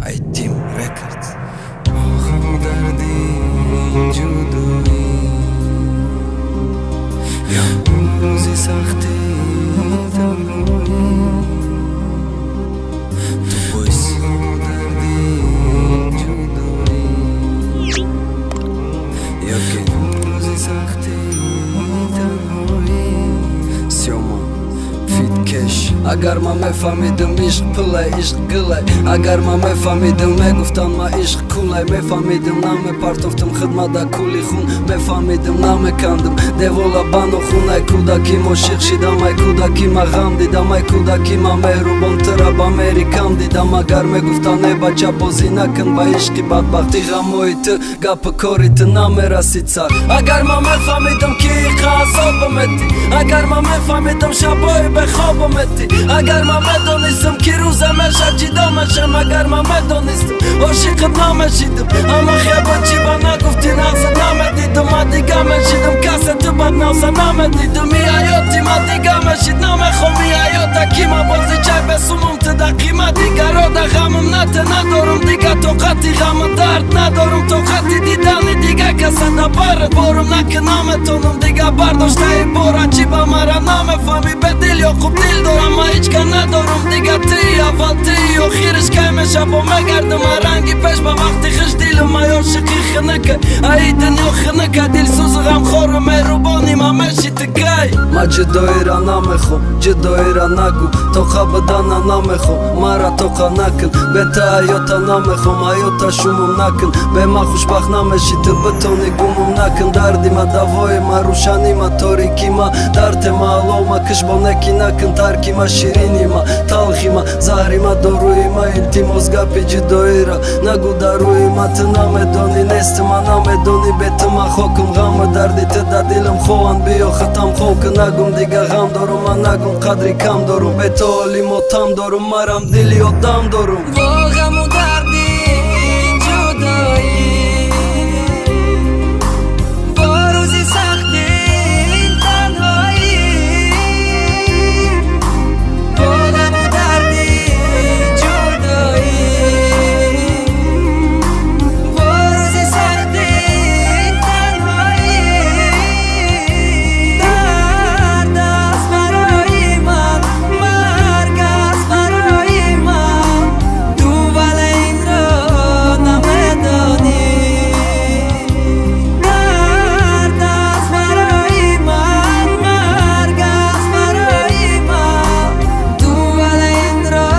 Айтим Records. Ғам дарди ҷудоӣ ё рӯзи сахти танҳоӣ. Two Boys. Ғам дарди ҷудоӣ ё ки рӯзи сахти танҳоӣ. Сёма feat Кеш. Агар ман мефаҳмидим, ишқ пулай, ишқ гулай. Агар ман мефаҳмидим, мегуфтанд ма ишқ кулай. Мефаҳмидим, намепартофтим хидмат да кули хун. Мефаҳмидим, намекандим девола бану хун. Ай кӯдакӣ ошиқ шидам, ай кӯдакӣ ма ғам дидам, ай кӯдакӣ ма меҳрубон тира ба меҳри кам дидам. Агар мегуфтанд: «Э, бача, бозӣ накун ба ишқи бадбахтӣ, ғамҳои ту, гапу кори ту намерасид сар». Агар ман мефаҳмидим, ки иқа азобам метӣ, агар ман мефаҳмидим, шабҳои бехобам метӣ, агар ман медонистам, ки рӯза меша ҷидо мешам, агар ман медонистам, ошиқат намешидам. Аммо хеба чӣ ба нагуфтӣ, нағзат намедидам, ма дига мешидам, касе ту баднавса намедидам. И ҳаёти ма дига мешид, намехом и ҳаёта, ки ма бозичай бесумум ту да қимат дигаро да ғамум нате. Надорум дига тоқати ғаму дард, надорум тоқати дидани дига каса да барат. Борум наки, наметонам дига бардоштаи бора. Чӣ ба мара намефаҳмӣ? Бедил Ёқуб дил дорам, ма ҳичка надорум дига. Тии аввал, тии охириш, кай меша бо мегардам ма ранги пеш ба вақти хиш. Дилум ай ошиқи хинака, ай дунё хинака, дилсӯзу ғамхору меҳрубони ма меши ту кай? Ма ҷудоира намехом, ҷудоира нагӯ, тоқа бидана намехом, мара тоқа накун. Бе ту ҳаёта намехом, ҳаёта шумум накун. Бе ма хушбахт намеши, ту битони гумум накун. Дарди ма, давои ма, рӯшани ма, торики ма, дарде ма, алов ма, кишбо неки накун тарки ма. Ширини ма, талхи ма, заҳри ма, доруи ма, илтимос, гапи ҷудоира нагӯ дар рӯи ма. Ту намедонӣ, нести ма намедонӣ, бе ту ма хокум. Ғаму дарди ту дар дилам хованд, биё хатам хов ку. Нагум дига ғам дорум ман, нагум қадри кам дорум, бе ту ҳоли мотам дорум, марам дили одам дорум. Бо ғаму дарди ҷудоӣ, бо рӯзи сахти танҳоӣ, бо ғаму дарди ҷудоӣ, бо рӯзи сахти танҳоӣ. Дард аст барои ман, марг аст барои ман, ту вале инро намедонӣ. Дард аст барои ман, марг аст барои ман, ту вале инро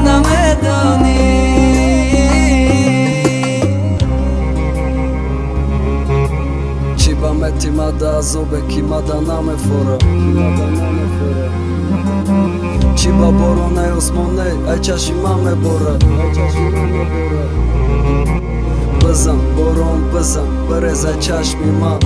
намедонӣ. Чӣ ба мети мада азобе, ки мада намефора? Чӣ ба боронаи осмоне ай чашми ман мебора? Бизан, борон, бизан, бирезай чашми ман.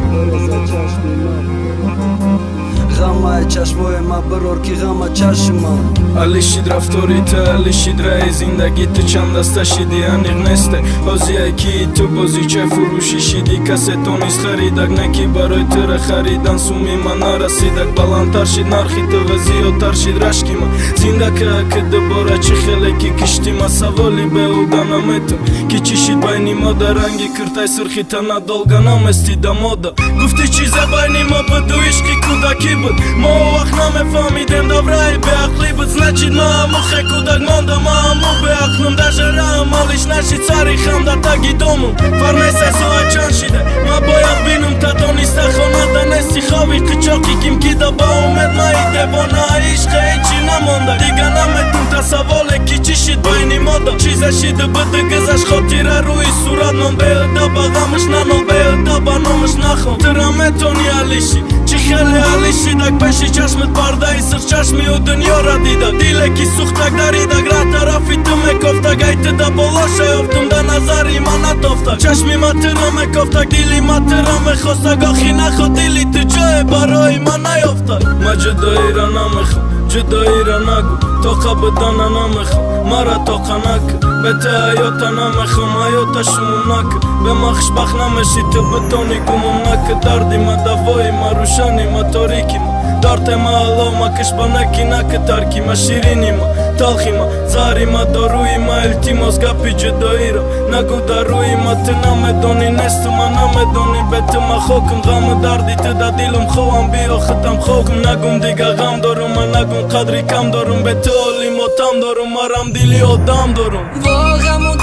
Ғамаи чашмои ма бирор, ки ғама чашми ман. Алишид рафтори ту, алишид раи зиндагӣ ту, чанд даста шиди, аниқ несте. Ҳозияй ки ту бозичаи фурӯшӣ шиди, касе тонист харидак, не ки барои тура харидан суми ман нарасидак. Баландтар шид нархи ту ва зиёдтар шид рашки ман. Зинда ка ки дубора чӣ хеле ки кишти ма, саволи беҳуда наметум, ки чӣ шид байни мо. Дар ранги киртай сурхи та надолго намести да мода. Гуфти, чизе байни мо буду, ишқи кӯдакӣ буд, мо он вақт намефаҳмидем, давраи беақлӣ буд. Значит, ма ҳамухе кӯдак мондам, ма ҳаму беақлум, даже раҳам алиш нашид сари хам да таги домум. Фарқ нестай соат чанд шида, ма бояд бинум та дониста хонада нести, хови қичоқи ким ки да ба умед маи девона. Ишқе ҳечи намонда дига, наметум та саволе, ки чӣ шид байни мода. Чизе шиду буду, гузашт, хотира рӯи сурат мон. Беҳуда ба ғамаш нанол, беҳуда ба номаш нахон. Тура метони алиши, чӣ хеле алишидак, пеши чашмат пардаи сирх, чашми ӯ дунёра дида. Диле ки сӯхтак даридак, раҳ тарафи ту мекофтак, ай ту да боло шаёфтум, да назари ма натофтак. Чашми ма тура мекофтак, дили ма тура мехостак, охи нахо дили ту ҷое барои ма наёфтак. Ма ҷудоира намехом, ҷудоира нагӯ, тоқа бидана намехом, мара тоқа накӣ. Бе ту ҳаёта намехом, ҳаёта шумум накӣ. Бе ма хушбахт намеши, ту битони гумум накӣ. Дарди ма, давои ма, рӯшани ма, торики ма, дарте ма, алов ма, кишбанаки накӣ тарки ма. Ширини ма, Талхи ма, заҳри ма, доруи ма, илтимос, гапи ҷудоиро нагӯ дар рӯи ма. Ту намедонӣ, несту ма намедонӣ, бе ту ма хокум. Ғаму дарди ту да дилум ховам, биё худам хокум. Нагум, дига ғам дорум ма, нагум, қадри кам дорум. Бе ту оли мотам дорум, марам дили одам дорум. Бо ғаму